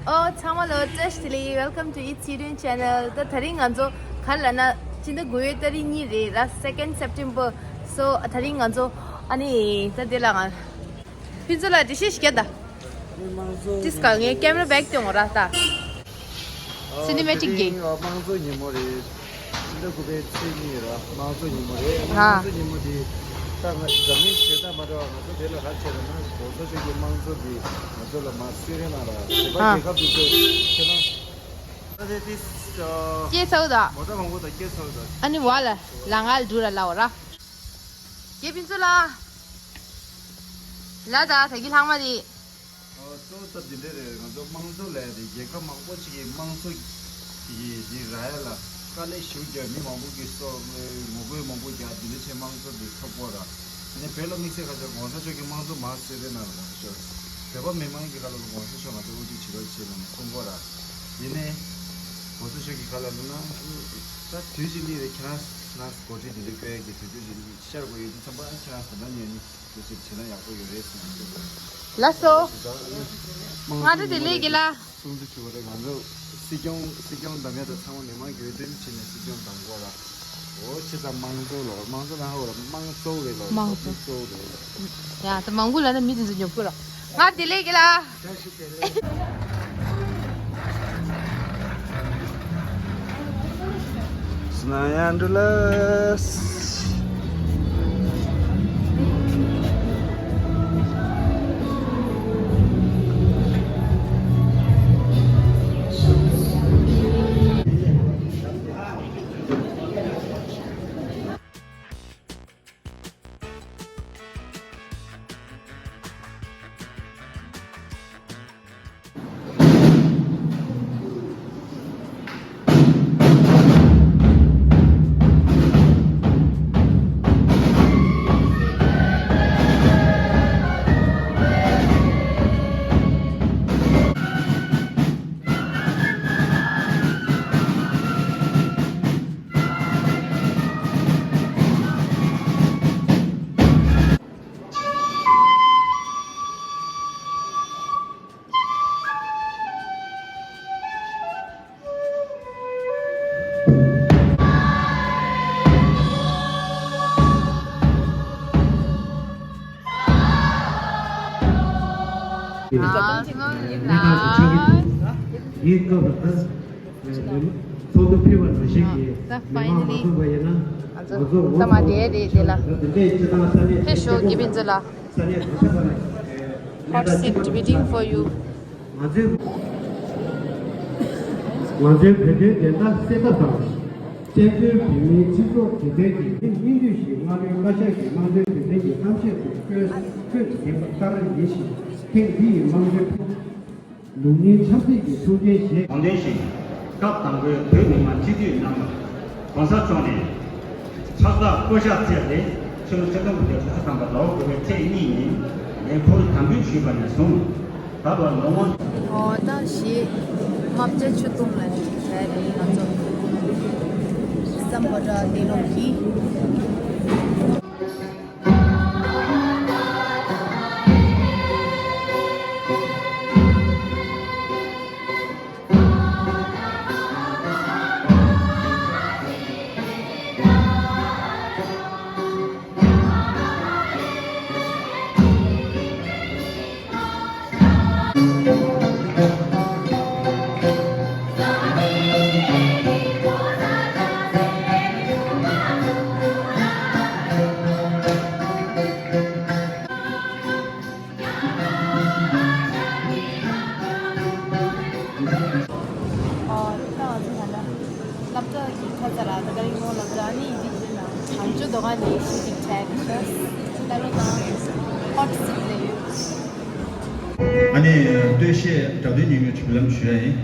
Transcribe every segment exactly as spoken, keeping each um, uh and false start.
ཨོ་ཚང་མ་ལོ་བཀྲ་ཤིས་བདེ་ལེགས། Welcome to Eat Syrian Channel. ད་དེ་རིང་ང་ཚོ་ག་རེ་ལབ་ན་ཕྱི་ཟླ་དགུ་པའི་ཏ་རིག་གཉིས་རེད་ར། Second September. So དེ་རིང་ང་ཚོ་ཨ་ནི་ད་དེ་ལ་ང་ཕུན་ཚོགས་ལ་འགྲེལ་བཤད་ཞིག་རྒྱག་ད། དམངས་གཙོ་ཏིས་ཀ་ངའི་ཀེམ་ར་བེག་སྟོན་འོ་ར་ད། ཨོ་Cinematic དེ་རིང་དམངས་གཙོ་ཉིན་མོ་རེད། ཕྱི་ཟླ་དགུ་པའི་ཚེས་གཉིས་ར་དམངས་གཙོ་ཉིན་མོ་རེད། ཨ་ནི་ཨ་དམངས་གཙོ་ཉིན་མོ་འདི་ད་ང་འཛམ་གླིང་གཞན་དང་མ་འདྲ་བ་ང་ཚོ་དེ་ལ་ག་རེ་བྱས་རེད་ན་༸གོང་ས་མཆོག་གི་དམངས་གཙོ་འདི་ང་ཚོ་ལ་མར་གསོལ་རས་གནང་ར་བོད་པ་ཨ་རྒྱལ་ཁབ་འདི་ཚོ་ཁྱེད་རང་ད་དེ་ཏིས་ཨ་སྐྱེས་ཚར་ད། མོ་ཊ་མང་པོ་དང་སྐྱེས་ཚར་ད། ཨ་ནི་བ་ལ་ལ་ང་ལ་འགྲོ་ར་ལ་འོ་ར། རྒྱལ་ཕུན་ཚོགས་ལ། ལ་ད་ད་གི་ལྷག་མ་རེད། ཨོ་གཙོ་བོ་སྟབས་བདེ་འདྲ་རེད། ང་ཚོ་དམངས་གཙོ་ལས་དེ་རྒྱལ་ཁབ་མང་པོ་ཞིག་གི་དམངས་གཙོ་གི་དེ་རག་ཡ་ལ་དཀའ་ལས་ཞེ་པོ་རྒྱག་མི་མང་པོ་གི་སྲོག་ངོ་རྒོལ་མང་པོ་རྒྱག་དེ་འདྲ་བྱས་དམངས་གཙོ་དེ་ཐོབ་གོ་ར། དེ་ནས་བོད་ལ་དམིགས་བསལ་ཁ་ཆེ་༸གོང་ས་མཆོག་གི་དམངས་གཙོ་མར་གསོལ་རས་གནང་ར་༸གོང་ས་མཆོག་བོད་པ་མི་མང་གི་ཁ་ལ་༸གོང་ས་མཆོག་ང་ཚོ་དབུ་ཁྲིད་བྱེད་རོགས་བྱེད་ལ་ནས་གསུང་གོ་ར། དེ་ནས་༸གོང་ས་མཆོག་གི་ཁ་ལ་ལ་ན་ད་དུས་ཅིག་སླེབས་རེད། ཁྱེད་རང་ང་འགོ་ཁྲིད་དེ་འདྲ་བསྐོ་ཡ་གི་དུས་ཚོད་ཅིག་ཤར་དགོས་ཡོད་དུས་ཙམ་པ་ཁྱེད་རང་ད་ལྟ་ནས་ནི། དེ་ཚོ་བྱས་ན་ཡག་པོ་ཡོད་རེད་བསམ་གྱི་འདུག་ལགས་སོ། ང་ཚོ་དེ་ལས་ཀྱི་ལ། སྲུང་བརྩི་ཞུ་བ་རེད། ང་ཚོ་སྲིད་སྐྱོང་སྲིད་སྐྱོང་འདེམས་ཡ་དང་ཚང་མ་མི་མང་གི་འོས་བསྟུན་བྱས་ནས་སྲིད་སྐྱོང་བདམས་དགོས་ར། འོ་ཕྱི་ཙམ་དམངས་གཙོ་ལོ་དམངས་གཙོ་ལ་ཧ་འོ་ར་དམངས་གཙོ་རེད་ལོ་དམངས་གཙོ་གཙོ་རེད། ཡ་ད་མང་པོ་ལ་ན་མི་དེ་ཚོ་ཉོབ་ཀྱི་ར། ང་དེ་ལས་ཀྱི་ལ། སྣང་ཡང་འགྲོ་ལ། ཡིན་སྐབས་ལ་ཚོགས་འདུ་ཕེབས་པ་ནང་བཞིན་གྱི་མི་མང་མ་ཐོན་པ་ཡིན་ན་ང་ཚོ་ད་མ་དེ་རེད་དེ་ལ་འདི་འདྲའི་སྤྱི་བཏང་ས་གནས་ཕེབས་ཤོག་དགེ་འཕེལ་མཛོད་ལ། ས་གནས་གང་ས་ག་ནས་Hot seat waiting for you. ང་ཚོའི་ང་ཚོའི་བོད་དོན་བདེན་མཐའ་གསལ་ཐབས་དང་། བཙན་བྱོལ་བོད་མིའི་སྤྱི་ཚོགས་བདེ་དོན་གྱི་ཉིན་སྙིང་བསྡུས་ཤིག་སྔ་ལོའི་བཀའ་ཤག་གིས་དམངས་གཙོའི་བདེན་དོན་གྱི་གཏམ་བཤད་དུ་བཀོད་བཀོད་ཟིན་པ་ལྟར་ཡིན་ཞིང་། ཐེངས་འདི་ཡི་དམངས་གཙོའི་ལུགས་གཉིས་ཆབ་སྲིད་ཀྱི་ཐུགས་འགན་བཞེས། དགོངས་དོན་བཞིན། སྐབས་དང་པོའི་བོད་མི་མང་སྤྱི་འཐུས་རྣམས་ལ་༸གོང་ས་མཆོག་ནས་ཕྱག་རྟགས་བསྐོ་གཞག་བསྩལ་ཏེ་ཕྱི་ལོ་ཆིག་སྟོང་དགུ་བརྒྱ་བཅུ་གསུམ་པ་ཟླ་བ་དགུ་པའི་ཚེས་གཉིས་ཉིན་ལས་འཁུར་དམ་འབུལ་ཞུས་པ་ནས་བཟུང་ད་བར་ལོ་ངོ། ཨོ་ད་ཞེས་རྨ་བྱ་ཆུ་དུང་ལ་ནི་བྱས་རེད་ང་ཚོ་སམ་བྷོ་ཊ་ཏེ་ལོ་གི། ཨོ། ད་ང་ཚོ་ད་ལྟ་སློབ་གྲྭ་གི་ཁ་ཚ་ལ་ད་ག་རིང་ནོ་སློབ་གྲྭ་ནི་ཡི་གེ་ན་བྱང་ཆུབ་མདོ་ཁང་ནས་ཤི་ཅིག་ཆད་ཀྱི་ཤོ་ད་རུང་ད་ཧོ་ཊི་སི་ཊི་ལ་ཡོད། ཨ་ནི་སྟོད་གཞས་སྒྲ་དོན་ཉུང་ཉུང་ཞིག་ལམ་ཞུ་ཡ་ཡིན།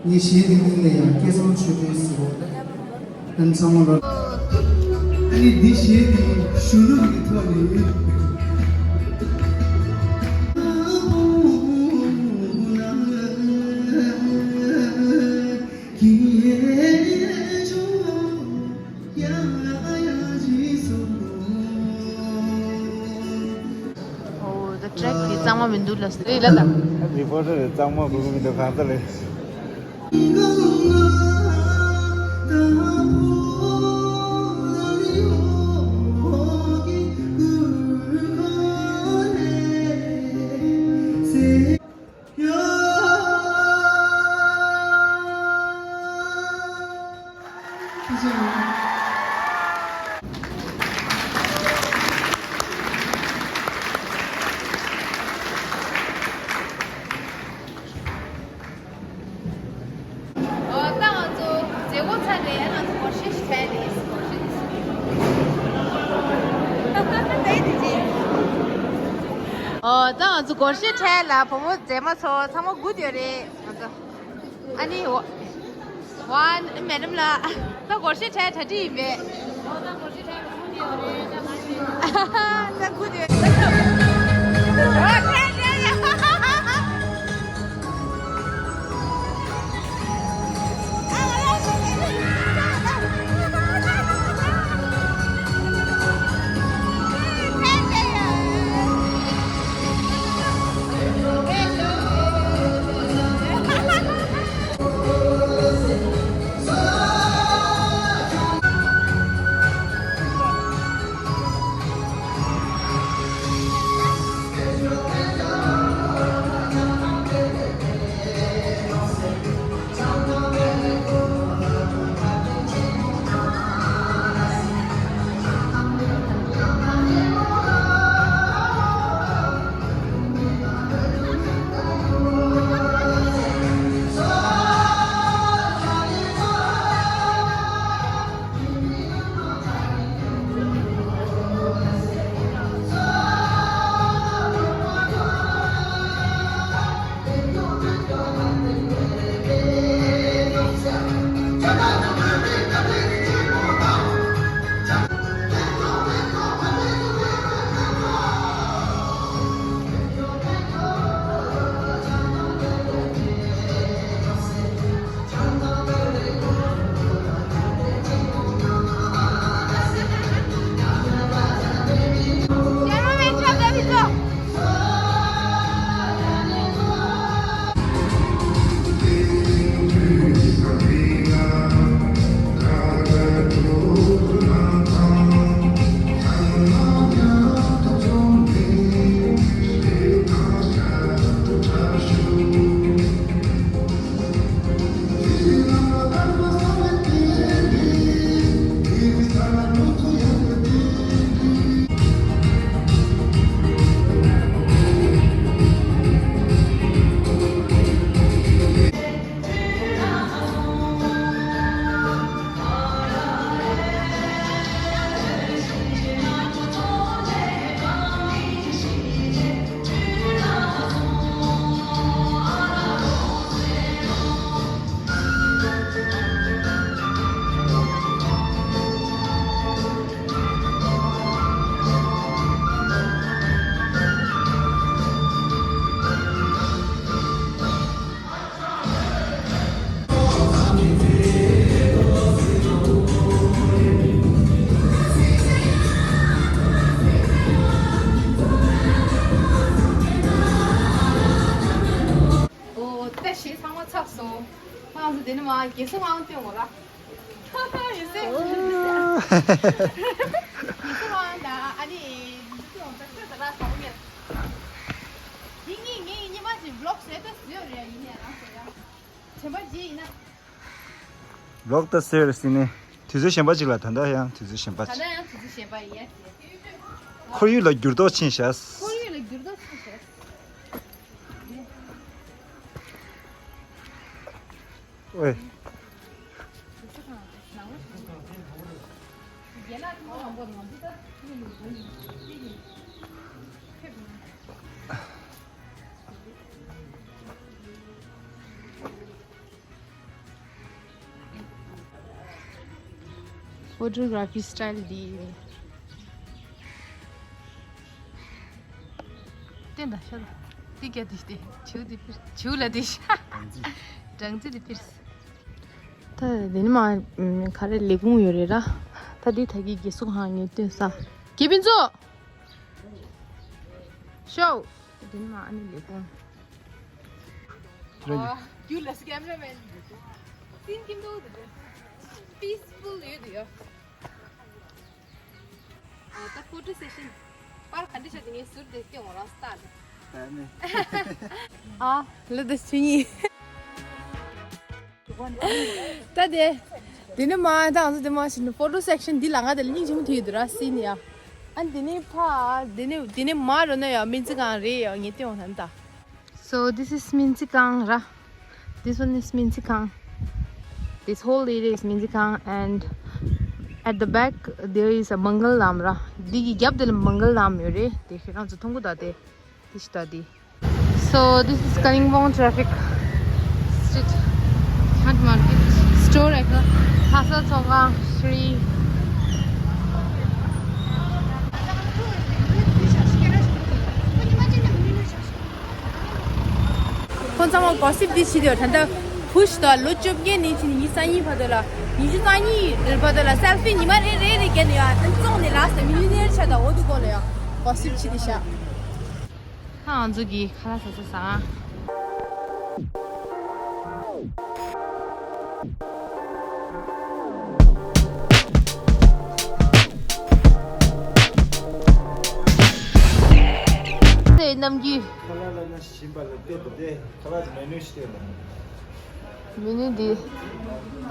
ངའི་གཞས་འདི་ནི་ནས་ཡང་སྐལ་བཟང་ཆོས་སྒྲོན་ཟེར་བ་ལ་ཨན་ཚང་མ་ལ། ཨ་ནི་འདི་གཞས་འདི་གཞོན་ནུ་གི་ཐོག་ནས། ཨོ། ད་ཊེག་དེ་གཙང་མ་མི་འདུག་ལ་རེད་ལ་ད། རི་པོར་ཊར་རེད། གཙང་མ་དགོས་ཀྱི་མི་འདུག་གང་ས་ལས། ཨོ། ད་ང་ཚོ་མཛད་སྒོ་ཚར་ནས་ང་ཚོ་སྒོར་གཞས་ཤིག་འཁྲབ་ནས་སྒོར་གཞས་དེ་སུ་རེད། ཨོ། ད་དེ་རྗེས། ཨོ། ད་ང་ཚོ་སྒོར་གཞས་འཁྲབ་ལ་བུ་མོ་མཛེས་མ་ཚོ་ཚང་མ་སྒུག་བསྡད་ཡོད་རེད། ང་ཚོ་ཨ་ནི་ཝ་ཝན་མེ་ཌམ་ལགས། ད་སྒོར་གཞས་འཁྲབ་གྲ་སྒྲིག་ཡིན་པས། ད་སྒོར་གཞས་འཁྲབ་ལ་སྒུག་བསྡད་ཡོད་རེད། ད་སྒུག་བསྡད་ཡོད། ཨོ། འཁྲབ་འཁྲབ་ཡ། ཨོ། ད་གཞས་ཚང་མ་ཚར་སོང་། ང་ཚོ་དེ་ནས་མར་རྒྱལ་ས་དབང་སྟོན་དགོས་ར། ཡོད་ཚད། རྒྱལ་ས་དབང་དང་ཨ་ནི་འདི་ཚོ་ཡོང་ས་ཤོད་ད་ར་གང་ཡོད། འདི་གཉིས་ངས་གཉིས་མ་ཅིག་བི་ལོག་བཟོས་ད་བཟོས་རེད། ཡིན་ནའི་རང་བཟོས་ཡ། དྲན་པ་བརྗེད་ཡིན་ན། ལོག་ལྟ་ཟེར་ཟིན་ནས་དུས་ཚོད་གཞན་པ་ཅིག་ལ། ད་ལྟ་ཡང་དུས་ཚོད་གཞན་པ་ད་ལྟ་ཅིག་ཡང་དུས་ཚོད་གཞན་པ་ཡིན་ཡ་ཟེར། ཁོར་ཡུག་ལ་འགྱུར་ལྡོག་ཕྱིན་ཤག་ཁོར་ཡུག་ལ་འགྱུར་ལྡོག་ཕྱིན་ཤག་ཨོའི། ཕོ་ཊོ་གྷ་ར་ཕི་སི་ཊའིལ་འདི། བསྟན་དང་ཤ་དང་། འདི་རྒྱ་འདི་སྟེ། བྱིའུ་འདི་ཕིར། བྱིའུ་ལ་འདི་ཤ། སྦྲང་རྩི་འདི་ཕིར། ད་འདི་ནི་མ་ག་རེ་ལས་ཁུངས་ཡོད་རེད་ར། ད་འདི་ད་གི་རྒྱལ་སུ་ཧང་ངས་སྟོན་ས། དགེ་ཕུན་ཚོགས། ཤོ། འདི་ནི་མ་ཨ་ནི་ལས་ཁུངས། རྒྱུ་ལ་སི་ཀེམ་ར་མེན། སིན་ཀིམ་དོ། པིས་ཕུལ་ཡོད་དུ་ཡོད། ཨ། ད་ཕོ་ཊོ་སེ་ཤན། པར་ག་འདྲ་ཤག་དེ་ངས་ཟུར་དེ་སྐྱོང་ར་སྟ་དེ། ཨ། ལི་དེ་ཆུ་ཡིན། ད་དེ། དེ་ནི་མ་ད་ང་ཚོ་དེ་མ་ཕྱིན་ཕོ་ཊོ་སེ་ཤན་འདི་ལ་ང་དེ་ལ་སྙིང་རྗེ་མོ་དེ་ཡོད་དུ་ར་སི་ནི་ཡ། ཨ་དེ་ནི་ཕ། དེ་ནི་དེ་ནི་མ་རོ་ན་ཡ་སྨན་རྩིས་ཁང་རེད་ཡ། ངས་སྟོན་འོང་ད་ད། So this is སྨན་རྩིས་ཁང་ར། This one is སྨན་རྩིས་ཁང་། This whole area is སྨན་རྩིས་ཁང་། And at the back there is a མང་གལ་ལམ་ར། འདི་གི་རྒྱབ་དེ་ལ་མང་གལ་ལམ་ཡོད་རེད། དེ་ཁྱེད་རང་ཚོ་མཐོང་གི་ད་དེ། དེ་ཤི་ད་དེ། So this is ཀ་ལིང་པོང་traffic street. Hat market, store aka, Lhasa Tsongkhang Shri. ཁོང་ཚང་མ་གོ་སིབ་འདི་བྱེད་དུས་ད་ལྟ་ཕུ་ཤི་དང་ལོ་བཅོ་བརྒྱད་ནས་ཕྱིན་ཉི་ཤུ་རྩ་གཉིས་བར་དུ་ལ། ཉི་ཤུ་རྩ་གཉིས་བར་དུ་ལ་སེལ་ཕི་ཉི་མ་རེ་རེ་རེ་བརྒྱབ་ནས་ཡ་ད་བཙོང་ནས་ལགས་སོ། མི་ལི་ཡོ་ནེར་ཆགས་དང་འོ་དུ་གོ་ལ་ཡ་གོ་སིབ་བྱེད་དེ་ཤག་ད་ང་ཚོ་གི་ཁ་ལག་ཟ་ས་ཟ། དེ་རྣམ་རྒྱུན། ཁ་ལག་ལ་ན་ཞིམ་པ་ལ་བལྟས་ཏེ་དེ་ཁ་ལག་གི་མེ་ནུ་ཞིག་སྟེར་དང་། མེ་ནུ་འདི། ད་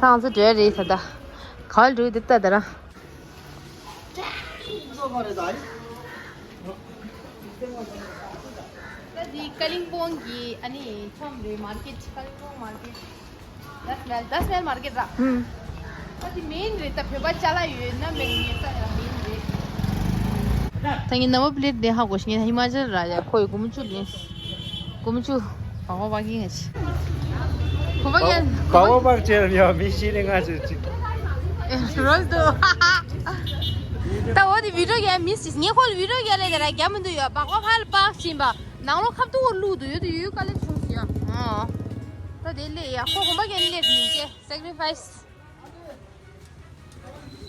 ང་ཚོ་འགྲོ་ཡ་རེད་ད་ལྟ། ག་པར་འགྲོ་འདི་ལྟ་ད་ར། ད་འདི་ཀ་ལིང་པོང་གི་ཨ་ནི་ཁྲོམ་རེད། མར་ཀེཊ། ཀ་ལིང་པོང་མར་ཀེཊ། ད་སྨེལ་ད་སྨེལ་མར་ཀེཊ་ར། ཧུམ། ད་འདི་མེན་རེད། ད་བོད་པ་ཅ་ལག་ཡོད་ན་མེད་ངེས་ས་ཡང་མེན་རེད། ད་ངའི་ནམ་བར་པི་ལེཊ་དེ་ཧ་གོ་ཤེས། ངས་ཧི་མ་ཅལ་ར་ཡ་ཁོ་ཡི་གོ་མ་ཆུ་ལེན། གོ་མ་ཆུ། བ་བ་བ་གི་ངས་ཆི། གོ་བ་ཡན། བ་བ་བ་ཅེར་ཡ་མི་ཤི་ནི་ང་ཅི་ཅི། རོལ་དུ། ད་འོ་དེ་བི་ཌིའོ་རྒྱག་མི་སྲིད། ངས་ཁོ་ལ་བི་ཌིའོ་རྒྱག་ལས་དེ་ར་རྒྱག་མི་འདུག་ཡ། སྦག་སྦག་ཕར་ལ་སྦག་ཕྱིན་པ། ནང་ལོགས་ཁ་ཐུག་བླུག་འདུག་ཡོད་དུ་ཡོད་དཀའ་ལས་བྱུང་ཟེར་ཡ། ཨོ། ད་དེ་ལས་ཡ་ཁོ་གོམ་པ་རྒྱག་ལས་དེ་ཡིན་ཅེ། སེག་རི་ཕའི་སི།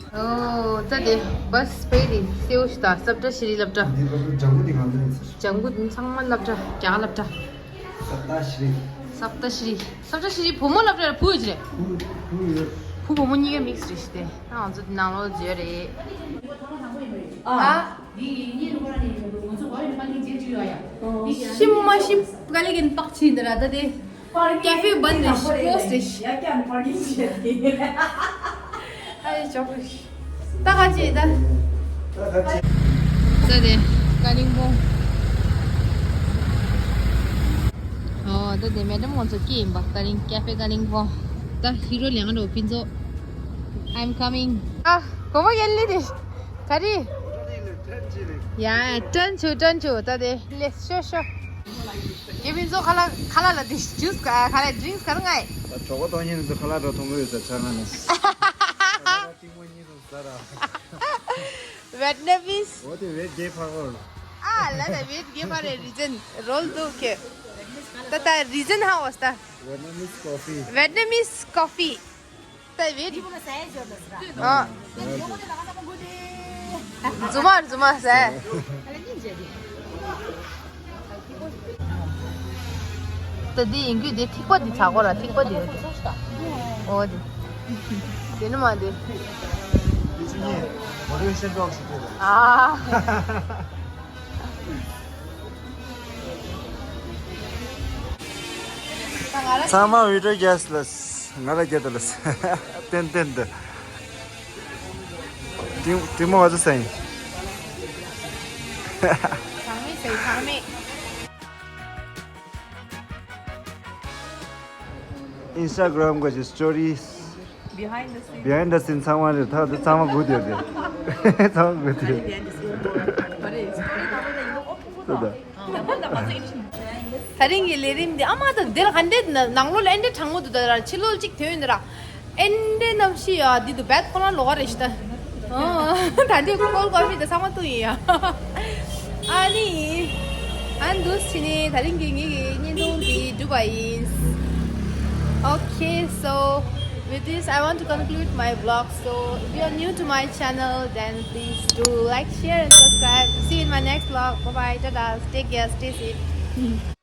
ཨོ། ད་དེ་བྷ་སི་པེ་རི་སེའུ་ཤི་ད་སབ་ཏྲ་ཤི་རི་སློབ་གྲྭ། འདི་སློབ་གྲྭ་ལྗང་གུ་འདི་ང་ཚོ་ཡིན་ཟེར། ལྗང་གུ་འདི་ཚང་མ་སློབ་གྲྭ། རྒྱ་གར་སློབ་གྲྭ། སབ་ཏྲ་ཤི་རི། སབ་ཏྲ་ཤི་རི། སབ་ཏྲ་ཤི་རི་བུ་མོ་སློབ་གྲྭ་རེད། བུ་ཡོད་ཀྱི་རེད། བུ་ཡོད། བུ་བུ་མོ་གཉིས་ཀ་མིག་སི་རེད་ཤི་དེ། ད་ང་ཚོ་འདི་ནང་ལོགས་འཛུལ་རེད། ཨ། ཤི་མ་ཤི་དཀའ་ལས་ཀྱིན་པག་ཆི་འདི་ར་ད་དེ། ཀེ་ཧྥེ་བན་རེད། ཀློ་སི་རེད། ཨ་ཡེ་ཅོག་རེད། ད་ག་ཅི་ད། ས་དེ་ཀ་ལིང་པོང་། ཨོ་ད་དེ་མེ་ཌམ་ང་ཚོ་སྐྱེས་ཡིན་པ། ཀ་ལིང་ཀེ་ཧྥེ་ཀ་ལིང་པོང་། ད་ཧི་རོ་ལེང་རོ་ཕིན་ཚོ། I'm coming. ཨ་གོ་མ་ཡན་ལི་དེ། ག་རེ། ཡ་ཀྲན་ཆུ་ཀྲན་ཆུ་ད་དེ་ལེ་ཤོ་ཤོ། དགེ་ཕུན་ཚོགས་ཁ་ལག་ཁ་ལག་ལ་དེ་ཇུས་ག་ཁ་ལག་ཌི་རིང་ག་རེ་མངགས་ཡིན། ད་གྲོད་ཁོག་ལྟོགས་ཉིན་ཚོ་ཁ་ལག་འགྲོ་ཐུང་གི་ཡོད་ས་ཆ་ང་ནས། གཏིང་མོ་གཉིས་ཙམ་ཟ་ར། ཝེཊ་ནེ་མིས། འོ་དེ་ཝེཊ་རྒྱས་འཕར་གོ། ཨ་ལ་ད་ཝེཊ་རྒྱས་འཕར་རེ་རི་ཛན་རོལ་དུ་ཁེ། ད་ད་རི་ཛན་ཧ་འོ་སྟ། ཝེཊ་ནེ་མིས་ཀོ་ཕི། ཝེཊ་ནེ་མིས་ཀོ་ཕི། ད་ཝེཊ། ཨ། རྫུན་མ་རྫུན་མ་ཟེར། ད་འདི་ཡིན་རྒྱུ་འདི་ཐིགས་པ་འདི་ཚ་གོ་ར། ཐིགས་པ་འདི་ཡོད་དེ། འོ་དེ། དེ་ནི་མ་དེ། དེ་ཆུ་ཉེ་མོ་ཊི་ཝེ་ཤན་ཊོག་ཞིག་དེ་རེད། ཨ། ཚང་མ་བི་ཌིའོ་རྒྱག་ལ། ང་ལ་རྒྱག་ལ། ཏན་ཏན་དུ། དྲི་དྲི་མོ་བ་ཚོ་ཟ་ཡིན། ཚང་མས་ཟ་ཡིན། ཚང་མས། ཨིན་སི་ཊ་གྷི་རམ་གི་སི་ཊོ་རི། Behind the scene. Behind the scene ཚང་མ་རེད། ད་དེ་ཚང་མ་སྒུག་བསྡད་ཡོད་རེད། ཚང་མ་སྒུག་བསྡད་ཡོད་རེད། ད་ད། ད་རིང་གི་ལས་རིམ་འདི་ཨ་མ་ད་འདིར་ག་འདྲས་ནང་ལོགས་ལ་ཨེ་འདྲས་གྲང་མོ་འདུག་ད་ར་ཕྱི་ལོགས་གཅིག་ཐོན་ཡོད་འདི་ར། ཨེ་འདྲས་གནམ་གཤིས་ཡ་འདི་འདུག་བད་ཁོ་ན་ལོག་ག་རེད་ཤི་ད། ཨོ། ད་འདི་cold coffee དེ་ཚང་མ་བཏུང་ཡིན་ཡ། ཨ་ནི། ཨ་ནི་འདུག་སེ་བྱས་ནས་ད་རིང་གི་ངེད་ཀྱི་བརྙན་ཐུང་འདི་འགྲུབ་པ་ཡིན། Okay, so with this, I want to conclude my vlog. So if you are new to my channel, then please do like, share, and subscribe. See you in my next vlog. Bye bye. Tata. Take care. Stay safe.